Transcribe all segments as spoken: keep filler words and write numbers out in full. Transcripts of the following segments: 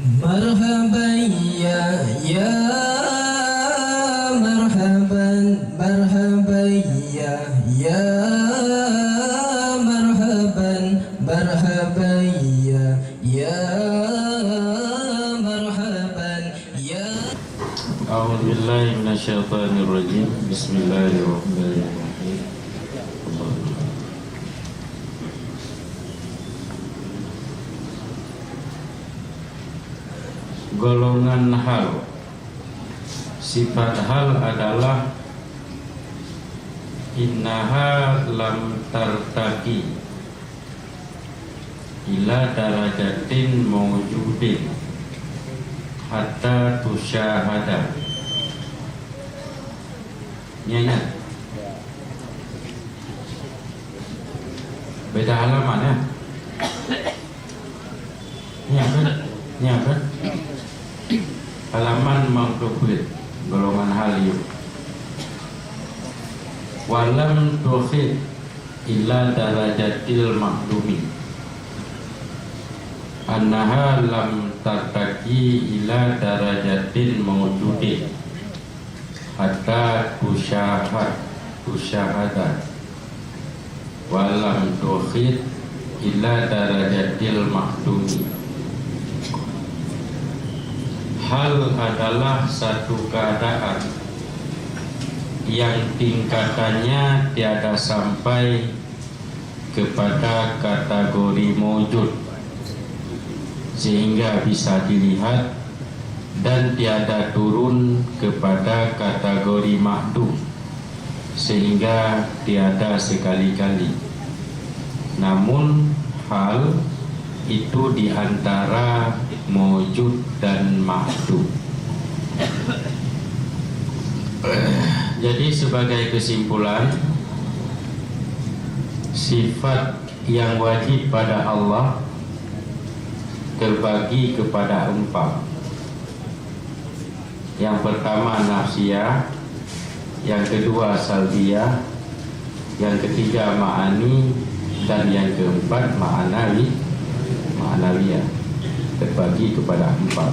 Marhaban ya, ya marhaban, marhaban ya, ya marhaban, marhaban ya, ya marhaban ya. A'udzubillahi minasyaitonirrajim. Bismillahirrahmanirrahim. Golongan hal. Sifat hal adalah innaha lam tartaqi ila darajatin maujudin hatta tusyahada. Nyan, nyan. Beda halaman, ya? Nyan kan? Nyan kan? Halaman enam puluh peuet, golongan hal yuk. Walam tukhid illa darajatil makdumi. Annaha lam tartaqi ila darajatin maujudin hatta tusyahad, tusyahada. Walam tukhid illa darajatil makdumi. Hal adalah satu keadaan yang tingkatannya tiada sampai kepada kategori maujud, sehingga bisa dilihat, dan tiada turun kepada kategori makdum, sehingga tiada sekali-kali. Namun, hal itu di antara maujud dan makdum. Jadi, sebagai kesimpulan, sifat yang wajib pada Allah terbagi kepada empat. Yang pertama nafsiyah, yang kedua salbiyah, yang ketiga ma'ani, dan yang keempat ma'anawi, ma'anawiyah. Terbagi kepada empat.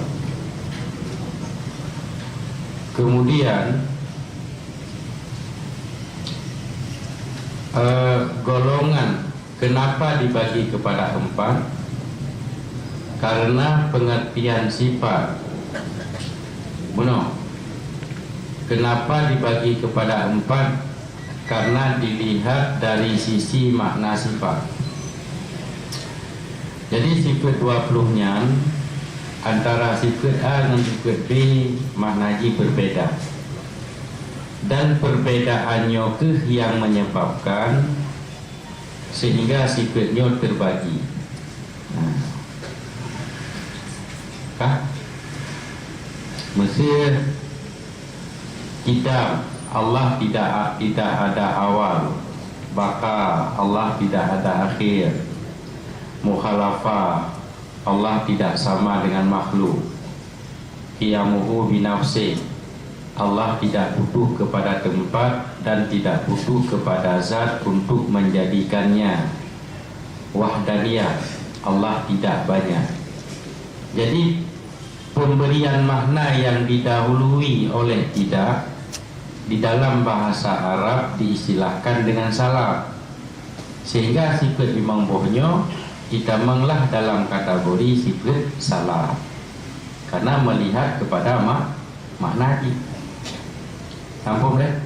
Kemudian, eh, golongan kenapa dibagi kepada empat? Karena pengertian sifat. Bunoe. Kenapa dibagi kepada empat? Karena dilihat dari sisi makna sifat. Jadi, sifat dua puluh nyan, antara sifat A ngon sifat B, makna jih berbeda. Dan perbedaan nyoe keuh yang menyebabkan sehingga sifat nyoe terbagi. Nah. Kah? Meusé kita, Allah tidak, tidak ada awal. Baqa, Allah tidak ada akhir. Mukhalafah, Allah tidak sama dengan makhluk. Qiyamuhu binafsih, Allah tidak butuh kepada tempat dan tidak butuh kepada zat untuk menjadikannya. Wahdaniyah, Allah tidak banyak. Jadi, pemberian makna yang didahului oleh tidak di dalam bahasa Arab diistilahkan dengan salab. Sehingga sifat limong boh nyoe jitamonglah dalam kategori sifat salab. Karena melihat kepada mak-, makna jih. Sambung deh.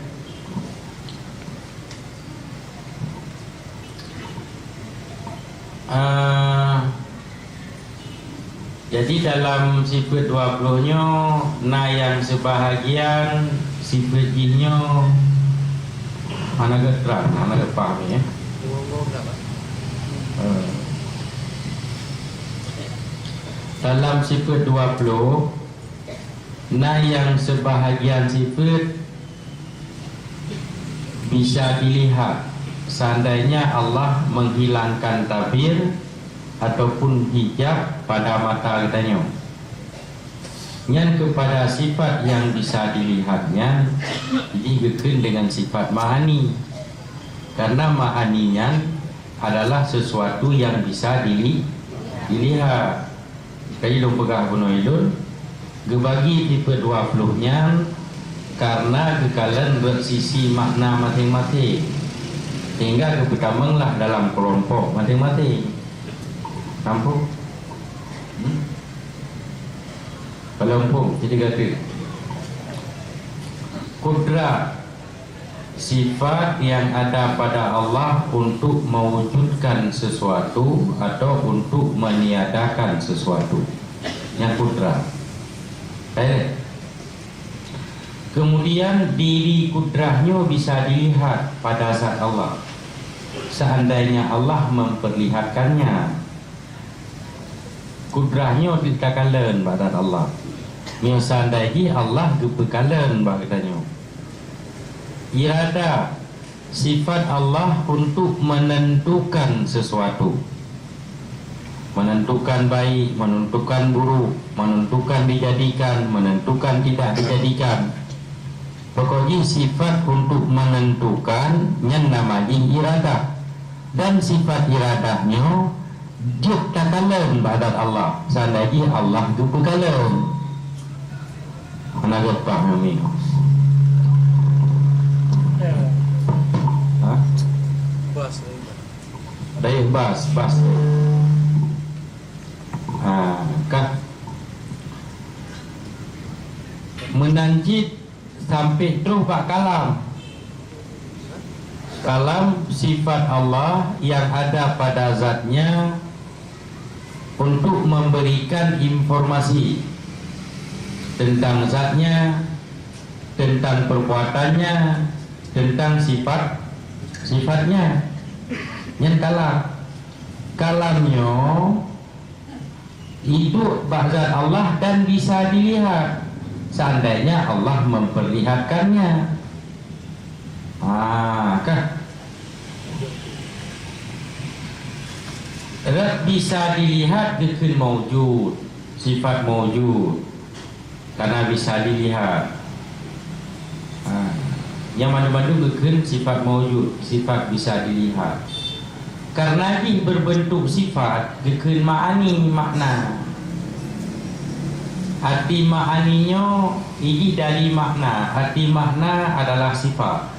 Ah, jadi dalam sifat dua puluh nyoe na nyang sebahagian sifat jih nyoe hana geutrang, hana geupahami, ya. Eh. Dalam sifat dua puluh na nyang sebahagian sifat bisa dilihat seandainya Allah menghilangkan tabir ataupun hijab pada mata geutanyoe. Nyan kepada sifat nyang bisa dilihat nyan jih geukheun dengan sifat ma'ani. Karena ma'ani nyan adalah sesuatu yang bisa dili-, dilihat. Ka jilôn peugah bunoe lôn, geubagi tipeu dua ploh nyan kareuna geukalon rot sisi makna maséng-maséng, sehingga geupeutamong lah dalam keulompok maséng-maséng. Tampok? Hmm? Keulompok, jadi kata. Kudrat, sifat yang ada pada Allah untuk mewujudkan sesuatu atau untuk meniadakan sesuatu. Nyang kudrat. Eh. Kemudian, diri kudrah nyoe bisa dilihat pada zat Allah, seandainya Allah memperlihatkannya. Kudrah nyoe takalon bak zat Allah. Meunyoe seandai jih Allah geupeukalon bak geutanyoe. Irada, sifat Allah untuk menentukan sesuatu. Menentukan baik, menentukan buruk, menentukan dijadikan, menentukan tidak dijadikan. Pokok jih sifat untuk menentukan, nyan nama jih iradah. Dan sifat iradah nyoe jeuet takalon bak zat Allah, seandai jih Allah geupeukalon. Hana geupaih nyoe. Ha? Bas. Dayeuh bas, bas. Ha, kah. Meunan cit sampai troh bak kalam. Kalam sifat Allah yang ada pada zatnya untuk memberikan informasi tentang zatnya, tentang perbuatannya, tentang sifat, sifatnya. Nyan kalam. Kalam nyoe hidup bak zat Allah dan bisa dilihat, seandainya Allah memperlihatkannya. Ha, kah? Rot bisa dilihat geukheun maujud, sifat maujud. Karena bisa dilihat. Ha. Nyang mandum-mandum geukheun sifat maujud, sifat bisa dilihat. Karena jih berbentuk sifat, geukheun ma'ani, makna. Arti ma'ani nyoe jih dari makna. Arti makna adalah sifat.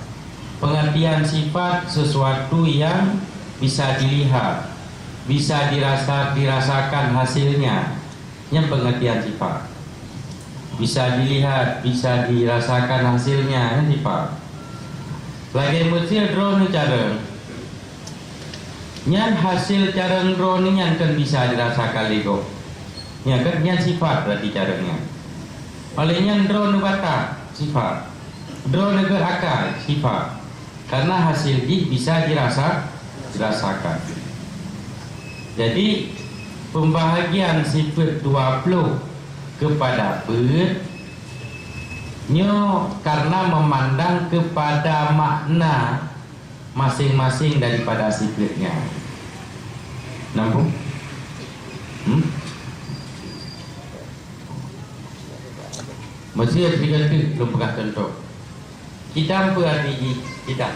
Pengertian sifat sesuatu yang bisa dilihat, bisa dirasa, dirasakan hasilnya. Nyan pengertian sifat. Bisa dilihat, bisa dirasakan hasilnya, nyan sifat. Lagèe miseue droeneuh carông. Nyan hasil carông droeneuh nyan kan bisa dirasakan lé gob. Nyan kan, nyan sifat berarti carông nyan. Oleh nyan droeneuh batat, sifat. Droeneuh geuh akai, sifat. Karena hasil jih bisa dirasa, dirasakan. Jadi, pembahagian sifat dua puluh kepada peuet nyoe karena memandang kepada makna masing-masing daripada sifatnya. Nampak? Hmm? Mesti ada tiga titik belum pegang contoh. Kidam peue arti jih? Kidam.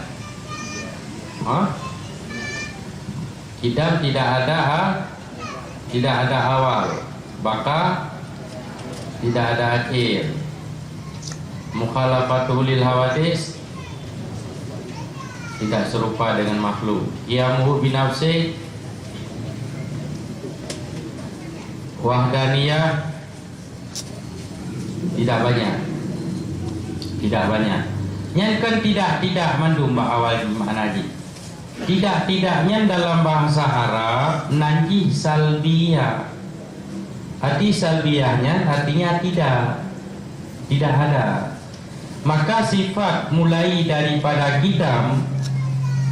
Ha? Kidam tidak ada a-, tidak ada awal. Baqa tidak ada akhir. Mukhalafatuhu lil hawadits tidak serupa dengan makhluk. Qiyamuhu binafsih, wahdaniyah, tidak banyak. Tidak banyak. Nyan kan tidak-tidak mandum bak awai makna jih. Tidak-tidak nyan dalam bahasa Arab nan jih salbiyah. Arti salbiyah nyan artinya tidak. Tidak ada. Maka sifat mulai daripada qidam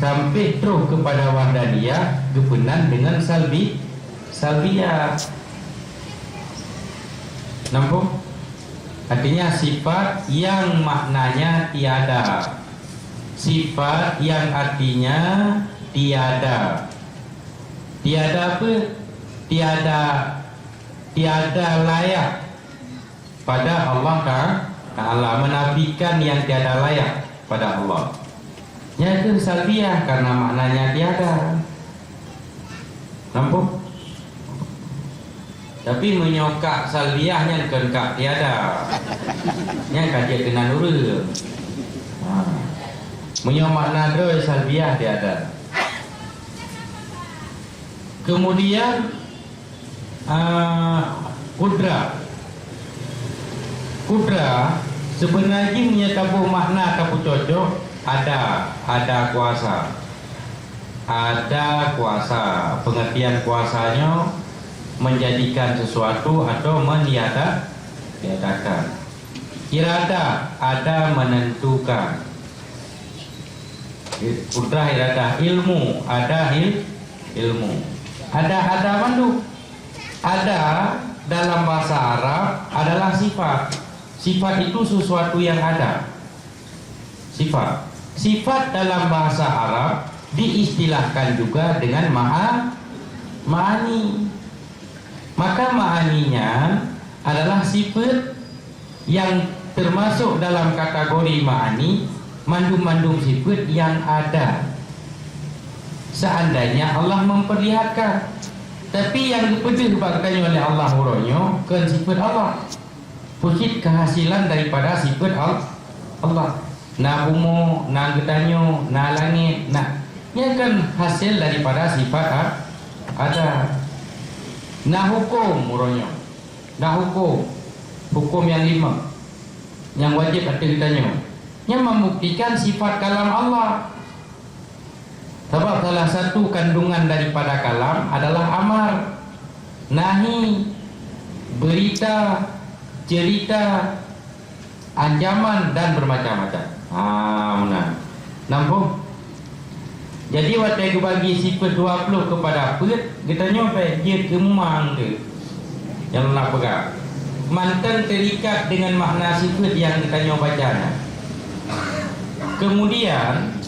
sampai troh kepada wahdaniyah geupeunan dengan salbi-, salbiyah. Nampak? Artinya sifat yang maknanya tiada. Sifat yang artinya tiada. Tiada apa? Tiada, tiada layak pada Allah Ta-, Ta'ala, menafikan yang tiada layak pada Allah. Nyan keuh salbiyah karena maknanya tiada. Nampak? Tapi meunyoe kak salbiah nyan kon kak tiada. Nyan ka jeuet keunan ureueng. Ha. Meunyoe makna droe salbiah tiada. Kemudian, ah, kudra. Kudra, sebenarnya meunyoe taboh makna tapeucocok, ada, ada kuasa. Ada kuasa, pengertian kuasa nyoe menjadikan sesuatu atau meniada-, tiadakan. Irada, ada menentukan. Kudrah irada, ilmu, ada il-, ilmu. Ada, ada mandum. Ada dalam bahasa Arab adalah sifat. Sifat itu sesuatu yang ada. Sifat. Sifat dalam bahasa Arab diistilahkan juga dengan ma'a-, ma'ani. Maka ma'ani nyan adalah sifat yang termasuk dalam kategori ma'ani, mandum-mandum sifat yang ada. Seandainya Allah memperlihatkan, tapi nyang geupeudeuh bak geutanyoe lé Allah uroe nyoe kon sifat Allah. Peue cit keuhasilan daripada sifat Al-, Allah. Na bumoe, na geutanyoe, na langét, na, nyan kan hasil daripada sifat a-, ada. Na huköm uroe nyoe. Na huköm. Huköm nyang lima. Nyang wajéb ateueh geutanyoe. Nyan membuktikan sifat kalam Allah. Sabab salah satu kandungan daripada kalam adalah amar, nahi, berita, cerita, ancaman, dan bermacam-macam. Ha, meunan. Nampak? Jadi, watée geubagi sifat dua puluh kepada peuet, geutanyoe bék jeuet keu mumang teuh. Nyang na peugah, mantong terikat dengan makna sifat nyang geutanyoe baca nyan. Kemudian,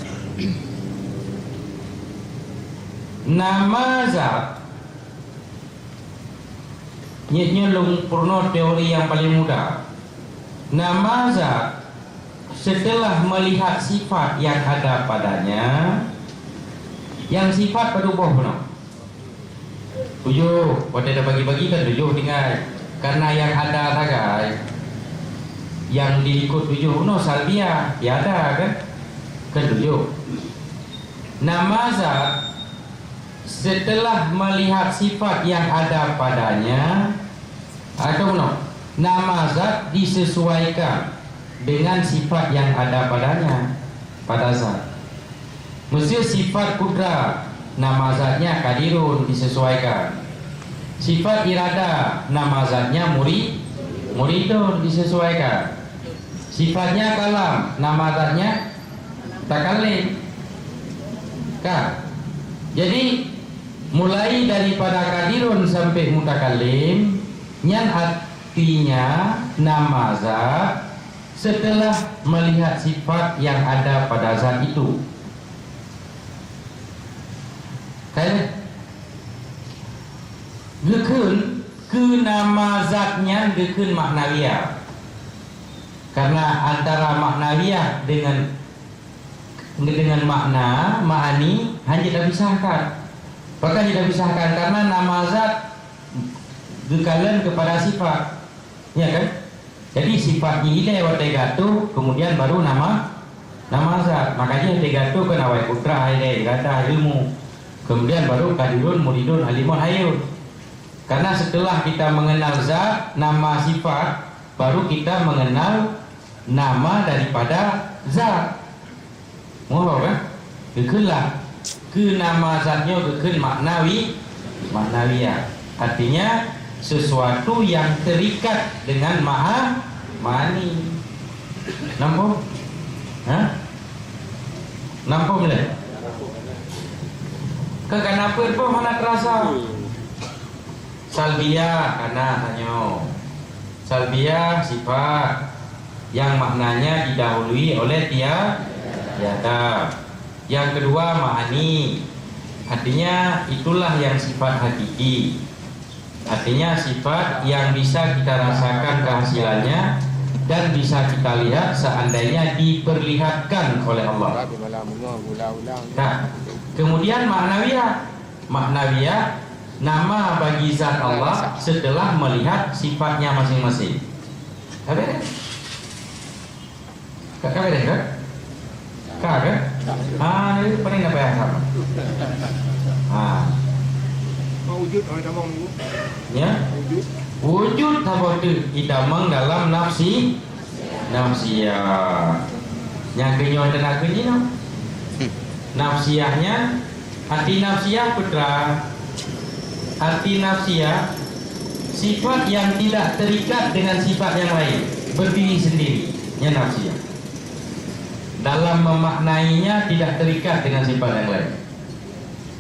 nama zat, nyoe, nyoe lôn peurunoe teori nyang paleng mudah. Nama zat, setelah melihat sifat yang ada padanya, nyang sifat padub boh bunoe? Tujoh, watée tabagi-bagi kan tujoh tinggai. Karena nyang ada sagai, nyang di likot tujoh nyoe salbiah, tiada kan? Kan tujoh. Nama zat setelah melihat sifat yang ada padanya, atau no, nama zat disesuaikan dengan sifat yang ada padanya, pada zat. Miseu sifat kudra, nama zatnya kadirun disesuaikan. Sifat irada, nama zatnya muri-, muridun disesuaikan. Sifatnya kalam, nama zatnya mutakallim. Kan? Jadi, mulai daripada kadirun sampai mutakallim, nyan artinya nama zat setelah melihat sifat yang ada pada zat itu. Kan? Geukheun keu nama zat nyan geukheun maknawiyah. Karena antara maknawiyah dengan, dengan makna, ma'ani, hana jeuet tapisahkan. Pakon hana jeuet tapisahkan? Karena nama zat geukalon kepada sifat. Ya kan? Jadi, sifat jih ilée watée geuatoe, kemudian baru nama, nama zat. Maka jih watée geuatoe kan awai kudrah, ilée, iradah, ilmu. Kemudian baru kadirun, muridun, alimun, hayyun. Karena setelah kita mengenal zat, nama, sifat, baru kita mengenal nama daripada zat. Muphom kan? Geukheun lah. Keu nama zat nyoe geukheun maknawi, maknawiyah. Artinya, sesuatu yang terikat dengan ma'a-, ma'ani. Nampak? Ha? Nampak lé? Kan kana peuet boh hana terasa. Salbiah kana tanyoe. Salbiah sifat yang maknanya didahului oleh tia-, tiada. Yang kedua ma'ani. Artinya itulah yang sifat hakiki. Artinya sifat yang bisa kita rasakan kehasilannya dan bisa kita lihat seandainya diperlihatkan oleh Allah. Nah, kemudian maknawiyah. Maknawiyah nama bagi zat Allah setelah melihat sifatnya masing-masing. Habis? Ka, ka beres, kan? Ka, kan? Ah, ni paling nak payah sama. Ah. Mau wujud, orang tamong ni. Ya? Wujud. Wujud saboh teuk itamong dalam nafsi, nafsiah. Nyang keunyoe teunak keunyoe. Nafsiahnya, arti nafsiah putra. Arti nafsiah, sifat yang tidak terikat dengan sifat yang lain, berdiri sendiri. Nya nafsiah. Dalam memaknainya tidak terikat dengan sifat yang lain.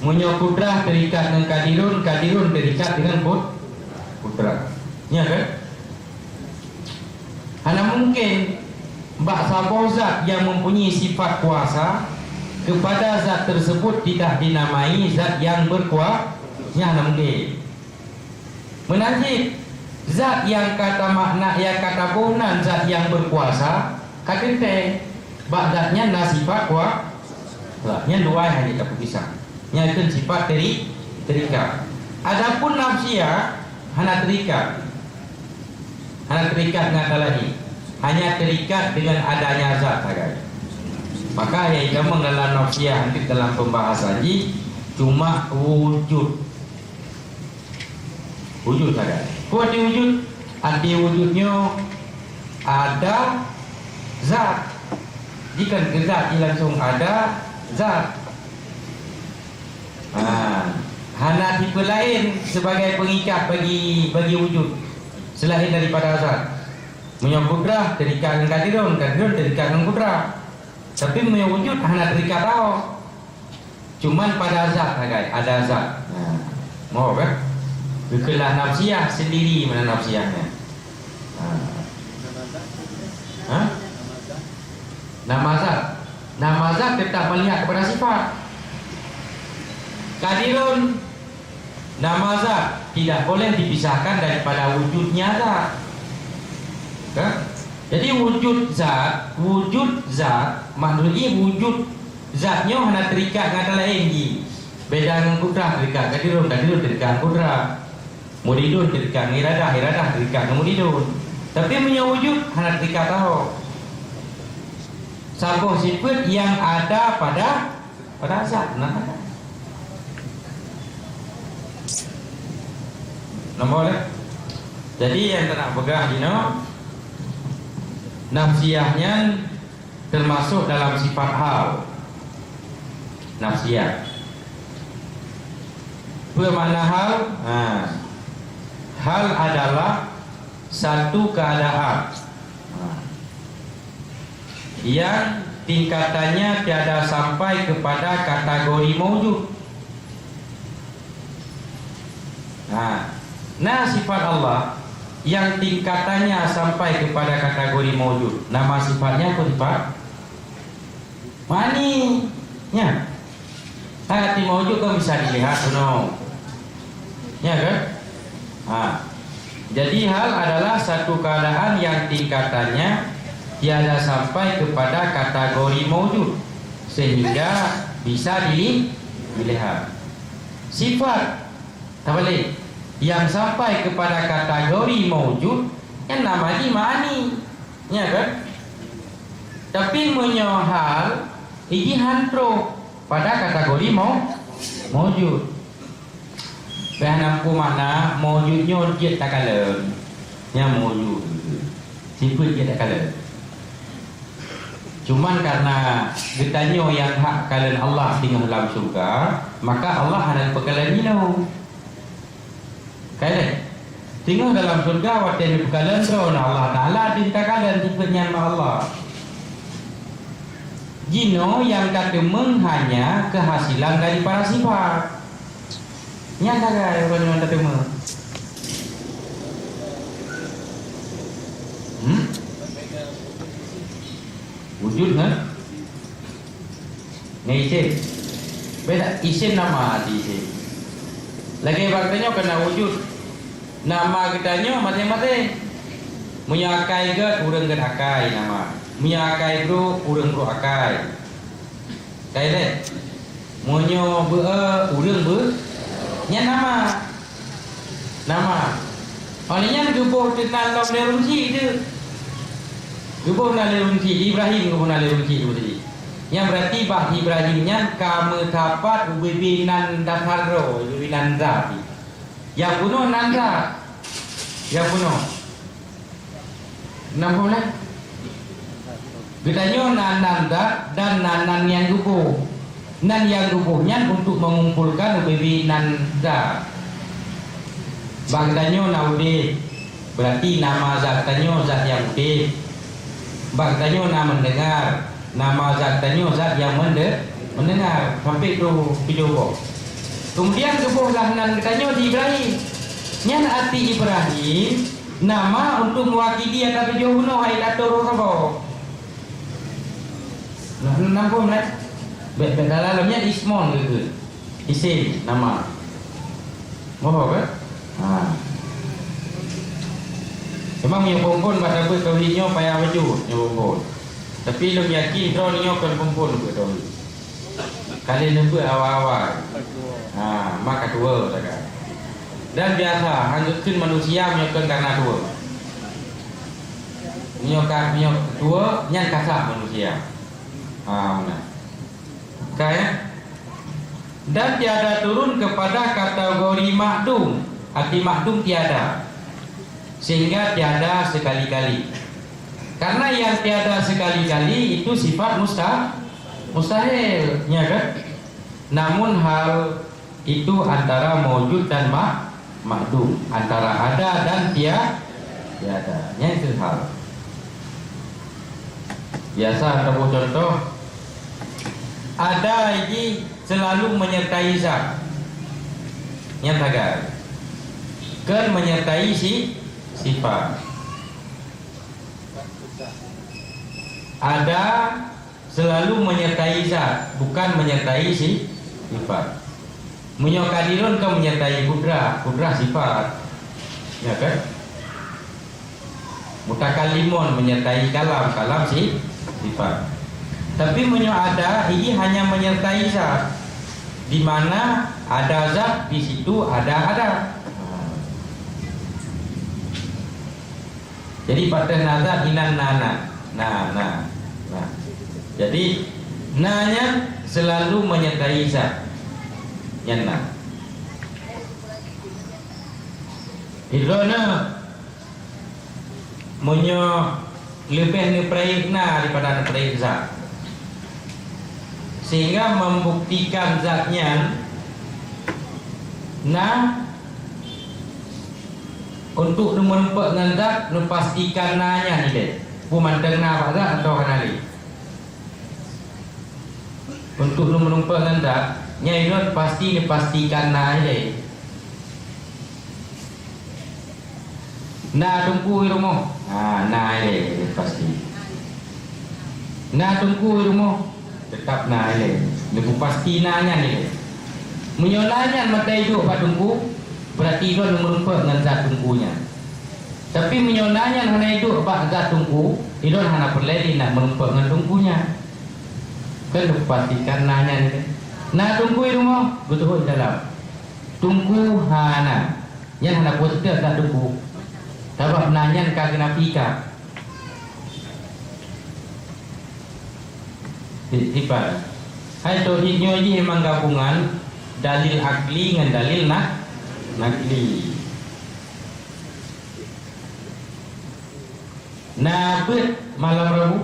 Meunyoe kudrah terikat dengan kadirun, kadirun terikat dengan kut-, kudrah. Nya kan? Hana mungkin bak saboh zat yang mempunyai sifat kuasa kepada zat tersebut tidak dinamai zat yang berkua-, nya hana mungkin. Meunan cit, zat nyang ka tamakna, nyang ka taboh nan zat nyang berkuasa, ka teuntèe bak zat nyan na sifat kua-, lah, nyan dua hana tapeupisah. Nyan keuh sifat teri-, terikat. Adapun nafsiah hana terikat. Hana terikat ngon ata laén. Hanya terikat dengan adanya zat sagai. Maka nyang itamong dalam nafsiah nanti dalam pembahasan jih cuma wujud. Wujud sagai. Peue arti wujud? Arti wujud nyoe ada zat. Jikheun keu zat jih langsung ada zat. Ha, hana tipe laén sebagai pengikat bagi, bagi wujud selain daripada zat. Meunyoe kudrah terikat ngon kadirun, kadirun terikat ngon kudrah. Tapi meunyoe wujud hana terikat tau. Cuman pada zat sagai, ada zat. Ha. Mau kan? Bukanlah nafsiah sendiri mana nafsiahnya. Ha. Ha? Nama zat. Nama zat tetap melihat kepada sifat. Kadirun, nama zat tidak boleh dipisahkan daripada wujudnya zat. Kan? Jadi wujud zat, wujud zat, maksudnya wujud zat nyoe hana terikat ngon ata laén jih. Beda ngon kudrah terikat kadirun, kadirun terikat ngon kudrah. Muridun terikat ngon iradah, iradah terikat ngon muridun. Tapi meunyoe wujud hana terikat tau. Saboh sifat nyang ada pada, pada zat, nah. Nampak tak? Jadi nyang teunak peugah jinoe, nafsiah nyan termasuk dalam sifat hal. Nafsiah. Peue makna hal? Ha. Hal adalah satu keadaan, ha, yang tingkatannya tiada sampai kepada kategori maujud. Ha. Nah, sifat Allah yang tingkatannya sampai kepada kategori maujud. Nama sifatnya apa sifat? Ma'ani. Ya. Hati maujud kan bisa dilihat, no. Ya kan? Ha. Jadi hal adalah satu keadaan yang tingkatannya tiada sampai kepada kategori maujud sehingga bisa dili-, dilihat. Sifat, tabalik, yang sampai kepada kategori maujud, kan nama jih ma'ani. Ya kan? Tapi meunyoe hal, iji han troh pada kategori mau-, maujud. Bah nampu makna maujud nyoe jeuet takalon. Nyang maujud. Sifat jeuet takalon. Cuman karena geutanyoe nyang hak kalon Allah singoh lam syurga, maka Allah hana geupekalon jinoe. Ka ilée? Singoh dalam syurga watée neupeukalon droe na Allah Taala deuh takalon sifat nyan bak Allah. Jinoe nyang ka teumeung hanya keuhasilan dari para sifat. Nyan sagai ureuëng nyang ka teumeung. Hmm? Wujud, kan? Ngon isim. Beda isim nama di isim. Lagée bak geutanyoe kana wujud. Nama geutanyoe maséng-maséng. Meunyoe akai gét, ureuëng gét akai nama. Meunyoe akai brok, ureuëng brok akai. Kai lé. Meunyoe beu-e, ureuëng beu-, nyan nama. Nama. Oleh nyan geuboh teunan lom lé ureueng chik teuh. Geuboh na lé ureueng chik, Ibrahim geuboh na lé ureueng chik teuh. Nyan berarti bak Ibrahim nyan ka meusapat ubé-bé nan dasar droe, ubé-bé nan zat. Nyang bunoe nan zat. Nyang bunoe. Nam phôn lé? Geutanyoe na nan zat dan na nan nyang geuboh. Nan nyang geuboh nyan untuk mengumpulkan ubé-bé nan zat. Bak geutanyoe na udeb, berarti nama zat geutanyoe zat nyang udeb. Bak geutanyoe na mendengar, nama zat geutanyoe zat nyang mende-, mendengar. Sampai tu tujoh boh. Kemudian geuboh lah nan geutanyoe di Ibrahim. Nyan arti Ibrahim, nama untuk mewakili ata tujoh bunoe hai ata roh saboh. Nah, nam phôn lé? Bèk, bèk dalam nyan ismon geukheun. Isim, nama. Mohon ke? Ha. Memang nyoe phôn-phôn bak tabeuet tauhid nyoe payah bacut nyoe phôn-phôn. Tapi lôn yakin droeneuh nyoe kon phôn-phôn beuet tauhid. Ka lheueh neubeuet awai-awai. Ha, maka tuwoe sagai. Dan biasa, han geukheun manusia meunyoe kon karena tuwoe. Meunyoe ka, meunyoe tuwoe, nyan kasah manusia. Ha, meunan. Ka, ya? Dan tiada turun kepada kategori makdum. Arti makdum tiada. Sehingga tiada sekali-kali. Karena yang tiada sekali-kali itu sifat musta-, mustahil, ya kan? Namun hal itu antara maujud dan ma-, makdum, antara ada dan tia-, tiada. Nyan keuh hal. Biasa taboh contoh, ada jih selalu menyertai zat. Nyan sagai. Kon menyertai si-, sifat. Ada selalu menyertai zat, bukan menyertai si-, sifat. Meunyoe kadiron kan menyertai kudrah, kudrah sifat. Ya kan? Mutakallimon menyertai kalam, kalam si-, sifat. Tapi meunyoe ada, ini hanya menyertai zat. Di mana ada zat, di situ ada ada. Jadi, patéh na zat inan na, na. Na, na. Na. Jadi, na nyan selalu menyertai zat. Nyan na. Droeneuh meunyoe leubeh neupeurayeuk na daripada neupeurayeuk zat. Sehingga membuktikan zat nyan na untuk neumeureumpok ngon zat, neupastikan na nyan ilée. Peue mantong na bak zat atawa hana lé. Untuk neumeureumpok ngon zat, nyan ilôn pasti neupastikan na ilée. Na teungku di rumoh? Ha, na ilée, pasti. Na teungku di rumoh? Teutap na ilée. Neupeupasti na nyan ilée. Meunyoe na nyan mantong iduek bak teungku, berarti ilôn neumeureumpok ngon zat teungku nyan. Tapi meunyoe na nyan hana iduek bak zat teungku, ilôn hana peureulée lé na meureumpok ngon teungku nyan. Kan neupastikan na nyan ilée. Na teungku di rumoh? Beutôi dalam. Teungku hana. Nyan hana peue teutab that teungku. Sabab na nyan ka geunafikan. Di, di pa? Hai tauhid nyoe jih memang gabungan dalil akli ngon dalil na-, nakli. Na beuet malam Rabu?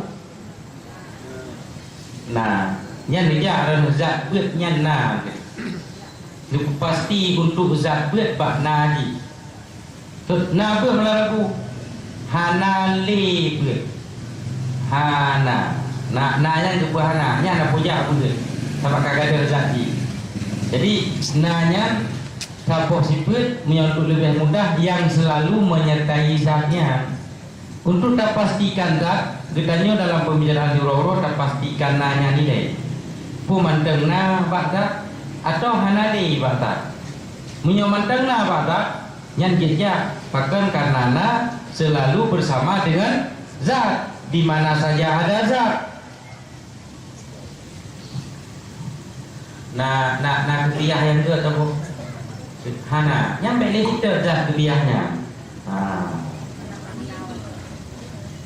Na, nyan neujak rhot zat beuet nyan na. Neupasti untuk zat beuet bak na jih. Teuk na beuet malam Rabu? Hana lé beuet. Hana. Na, na nyan geubeuet hana. Nyan na peujak beuet. Sabab ka gadôh zat jih. Jadi, na nyan saboh sifeuet, meunyoe untuk leubeh mudah, nyang seulalu menyertai zat nyan. Untuk tapastikan zat, geutanyoe dalam peumijaran siuroe-uroe tapastikan na nyan ilée. Peue mantong na bak zat, atawa hana lé bak zat. Meunyoe mantong na bak zat, nyan jeuet jak, pakon kareuna na seulalu beusama deungon zat, di mana saja ada zat. Na, na, na kupiah nyang deuh atawa? Hana, nyan bèk lé siteuk zat keubiah nyan. Ha.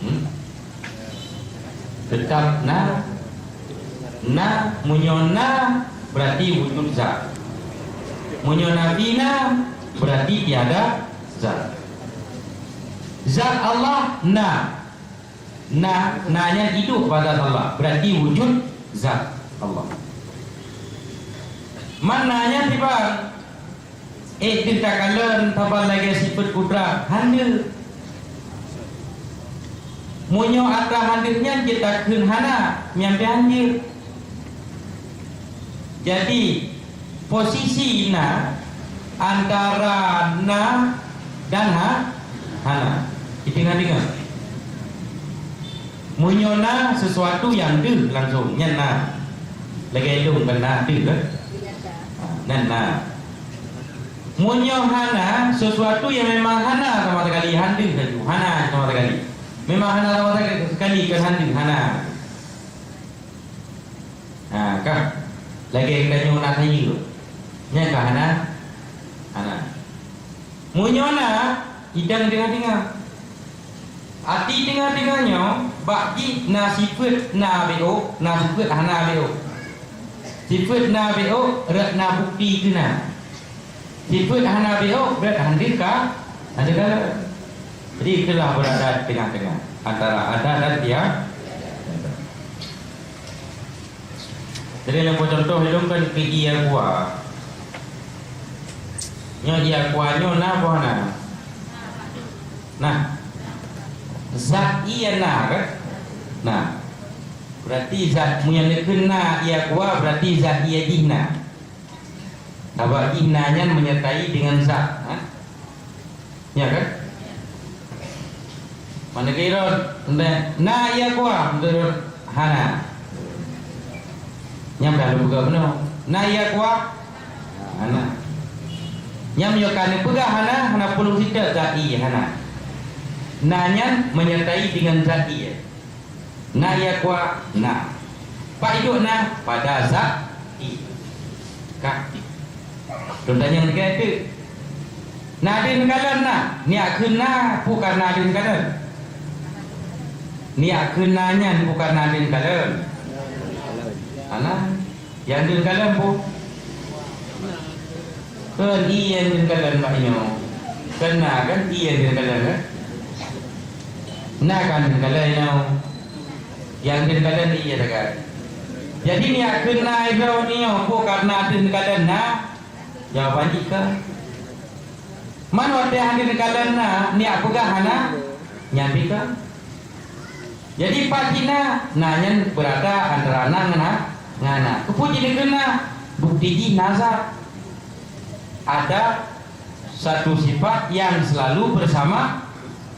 Hmm? Teutap na. Na, meunyoe na, berarti wujud zat. Meunyoe nafi na, berarti tiada zat. Zat Allah na. Na, na nyan idup bak zat Allah, berarti wujud zat Allah. Man na nyan sifat. Eh, deuh takalon saban lagèe sifeut kudrat, han deuh. Meunyoe atra han deuh nyan jeuet takheun hana, nyan pih han jeuet. Jadi, posisi na antara na dan ha-, hana. Di teungoh-teungoh. Meunyoe na sesuatu nyang deuh langsung, nyan na. Lagèe lôn kan na deuh kan? Ha, nyan na. Meunyoe hana, sesuatu nyang memang hana sama sekali, han deuh laju, hana sama sekali. Memang hana sama sekali, kan han deuh, hana. Ha, ka. Lagèe geutanyoe na sayeuep. Nyan ka hana? Hana. Meunyoe na, idang teungoh-teungoh. Arti teungoh-teungoh nyoe, bak jih na sifeut na beuôk, na sifeut hana beuôk. Sifeut na beuôk rot na bukti keu na. Sifeut hana beuôk rot han deuh ka, han deuh ka. Jadi, itulah berada di tengah-tengah antara ada dan tiada. Jadi, lôn bri contoh ilôn kan keu ié aqua. Nyoe ié aqua nyoe na apa hana? Nah. Zat ié na kan? Nah. Berarti zat meunyoe neukheun na ié aqua, berarti zat ié jih na. Sabab jih na nyan menyertai dengan zat, ha? Ya kan? Mana kira na ié aqua, hana. Nyang dah lu peugah beuna. Na ié aqua? Hana. Nyang meunyoe ka neupeugah hana, hana peue lôn siteuk zat ié hana. Na nyan menyertai dengan zat ié. Na ié aqua? Na. Pat idup na? Pada zat ié. Ka. Lôn tanyong lagèe teuk. Na deuh neukalon na? Neujak kheun na peue kareuna deuh neukalon? Neujak kheun na nyan peue kareuna deuh neukalon? Hana. Nyang deuh neukalon peue? Kan ié nyang deuh neukalon bak nyoe. Kan na kan ié nyang deuh neukalon kan? Na kan deuh neukalon nyoe. Nyang deuh neukalon ié sagai. Jadi neujak kheun na droeneuh nyoe peue kareuna deuh neukalon na? Jawaban jih ka. Man watèe han deuh neukalon na, neujak peugah hana? Nyan pih ka. Jadi, pat jih na, na nyan berada antara na ngon ha-, ngon hana. Keupeue jih neukheun na? Bukti jih na zat. Ada satu sifat yang selalu bersama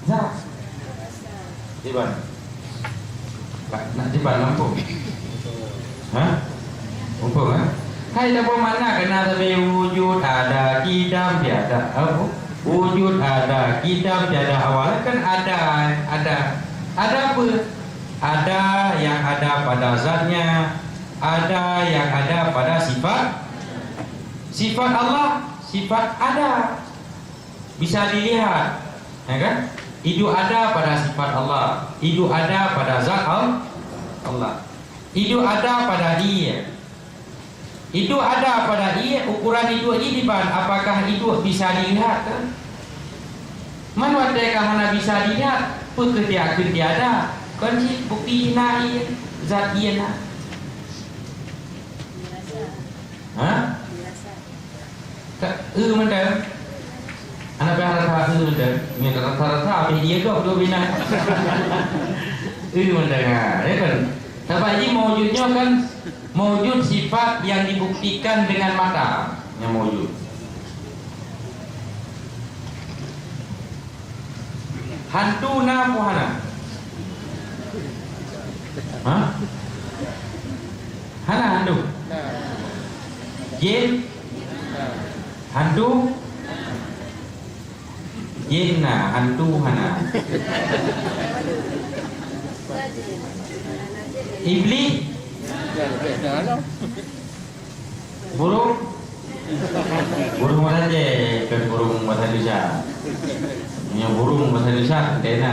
zat. Kiban. Nak kiban lampôh. Ha? Muphom, ha? Hai, dah bermakna kena tapi wujud ada, kidam tiada. Apa? Wujud ada, kidam tiada awal. Kan ada, ada. Ada apa? Ada yang ada pada zatnya, ada yang ada pada sifat. Sifat Allah, sifat ada. Bisa dilihat, ya kan? Idup ada pada sifat Allah, idup ada pada zat Al-, Allah. Idup ada pada ié. Idup ada pada ié, ukuran idup jih diban, apakah idup bisa dilihat ke? Man watèe ka hana bisa dilihat, peue keu tiada, keu tiada? Kon cit bukti na ié, zat ié na. Ha? Ka, eu mantong. Aneuk bèk rasa eu mantong. Nyan rasa-rasa habéh ié gob dua binan. Eu mantong, ha, ya kan? Sabab jih maujud nyoe kan maujud sifat yang dibuktikan dengan mata. Nyang maujud. Hantu na peue hana? Ha? Hana hantu? Jin? Hantu? Jin na, hantu hana. Iblis? Burung? Burông bahasa Aceh, kon burông bahasa Indonesia. Meunyoe burông bahasa Indonesia, teuntèe na.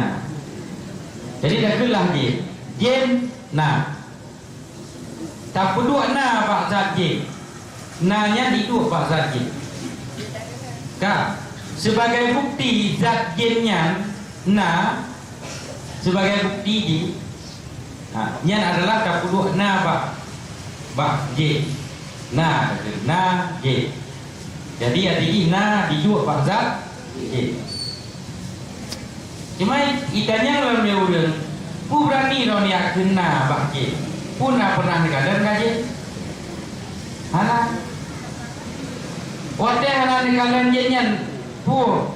Jadi, takheun lah jén. Jén na. Tapeuduek na bak zat jén. Na nyan iduek bak zat jén. Ka. Sibagai bukti zat jén nyan na, sibagai bukti jih, ha, nyan adalah tapeuduek na bak, bak jén. Na, na jén. Jadi, arti jih na iduek bak zat jén. Cuma i-, itanyong lom lé ureueng, peue beurani droeneuh yakheun na bak jén? Peue na pernah neukalon ka jén? Hana. Watèe hana neukalon jén nyan, peue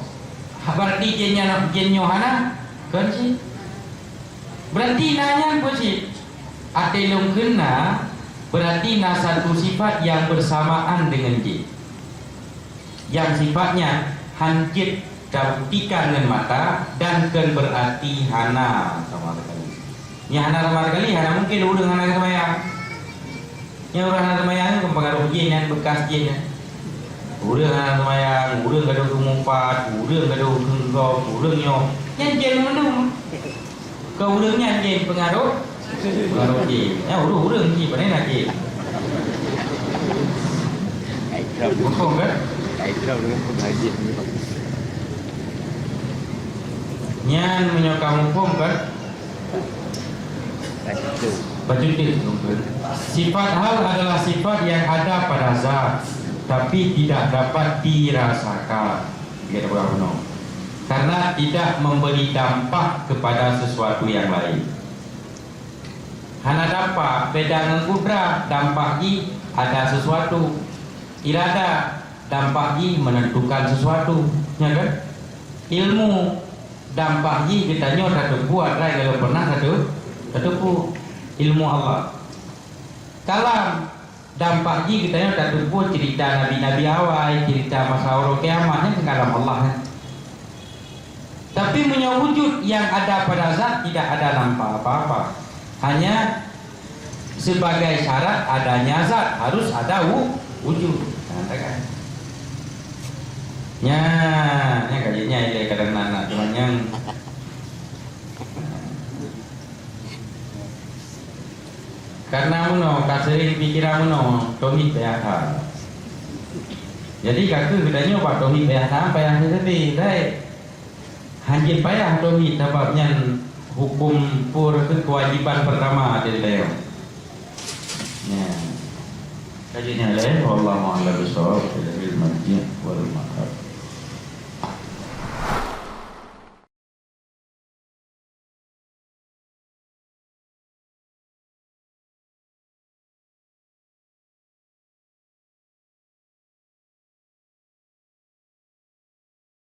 beurati jén nyan, jén nyoe hana? Kon cit. Beurati na nyan peue cit? Até lôn kheun na, beurati na satu sifat nyang beursamaan deungon jén. Nyang sifat nyan han jeuet tabuktikan ngon mata dan kon beurati hana sama sekali. Nyang hana sama sekali, hana mungken ureueng hana seumayang. Nyang ureueng hana seumayang nyan kon pengaruh jén nyan, beukas jén nyan. Ureueng hana seumayang, ureueng gadôh geumeupat, ureueng gadôh geugom, ureueng nyoe. Nyan jén mandum. Keu ureueng nyan jén pengaruh, pengaruh jén. Nyan ureueng-ureueng jih, pane na jén. Muphom kan? Nyan meunyoe ka muphom kan? Bacut deh, sifat hal adalah sifat yang ada pada zat, tapi tidak dapat dirasakan. Dia dah bunuh. Karena tidak memberi dampak kepada sesuatu yang lain. Hana dampak, beda ngon kudrat, dampak jih ada sesuatu. Irada, dampak jih menentukan sesuatu, ya kan? Ilmu, dampak jih geutanyoe tateupeue atra nyang pernah tateu-, tateupeue. Ilmu Allah. Kalam, dampak jih geutanyoe tateupeue cerita nabi-nabi awai, cerita masa uroe kiamat, nyan kalam Allah, nyan. Tapi meunyoe wujud yang ada pada zat tidak ada nampak apa-apa. Hanya sebagai syarat adanya zat harus ada wu-, wujud. Nah, kan? Nya, nya kajinya ilai kadang anak teman yang Karena meunoe, ka sering pikiran meunoe, tauhid payah that. Jadi, ka keuh geutanyoe bak tauhid payah that, payah that sabe, dai. Hanjeuet payah tauhid, sabab nyan huköm pur keu kewajiban pertama di dalam. Ya. Kajinya lain, wallahu a'lam bishawab, ilmu wal ma'rifah.